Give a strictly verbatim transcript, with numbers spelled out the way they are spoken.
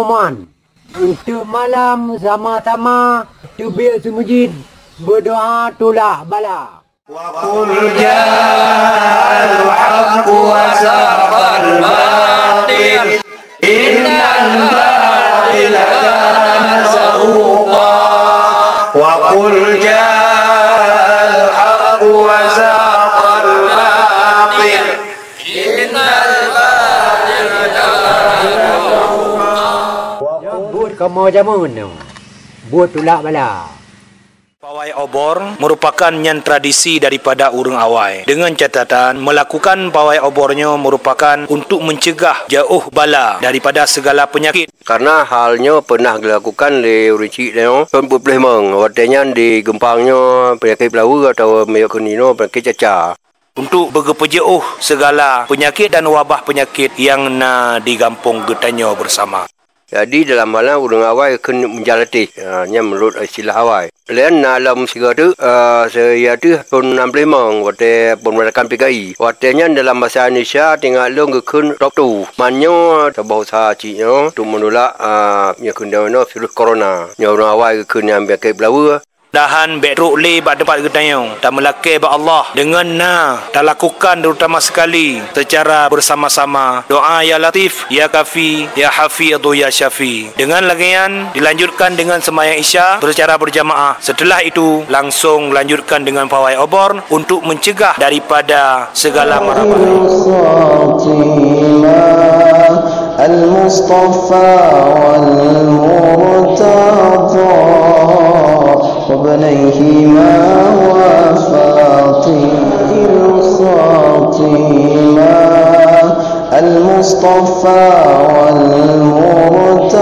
Man. Untuk malam sama-sama teubiet seumeujid, berdoa tolak bala. وقل جاء الحق وزهق الباطل إن الباطل كان زهوقا. وقل جاء الحق وزهق الباطل إن الباطل كان زهوقا. Buet kamoe jameun nyoe, buet tulak bala. Pawai obor merupakan nyan tradisi daripada ureuëng awai, dengan catatan melakukan pawai obor nyoe merupakan untuk mencegah jauh bala daripada segala penyakit. Karena hal nyoe pernah dilakukan lé ureuëng chik nyoe thon peuet ploh limong, watée nyan di Geumpang nyoe peunyakét beulaweue atawa miyueb keunoe penyakét caca. Untuk beugeupeujeuôh segala penyakit dan wabah penyakit nyang na di gampông geutanyoe bersama. Jadi dalam malam ureuëng awai kheun meujalatéh, ha, nyan meunurot istilah awai. Laén na lom sigoe teuk, eh, siateueh thon nam ploh limong watée pemberontakan P K I. Watée nyan dalam basa Indonesia teungoh lôn geukheun lockdown. Man nyoe saboh usaha chik nyoe untuk menolak, eh, nyang keunoe virus corona. Nyoe ureuëng awai geukheun nyan penyakét beulaweue. Mudahan bék trok lé bak teumpat geutanyoe, tameulakée bak Allah deungon na talakukan terutama sekali secara bersama-sama doa ya Latif, ya Kafi, ya Hafidhu, ya Syafi. Dengan lagée nyan dilanjutkan dengan sembahyang Isya secara berjamaah. Setelah itu langsung lanjutkan dengan pawai obor untuk mencegah daripada segala mara bahaya. الخاتمة المصطفى والمرتضى وابنيهما وفاطمة الخاتمة المصطفى والمرتضى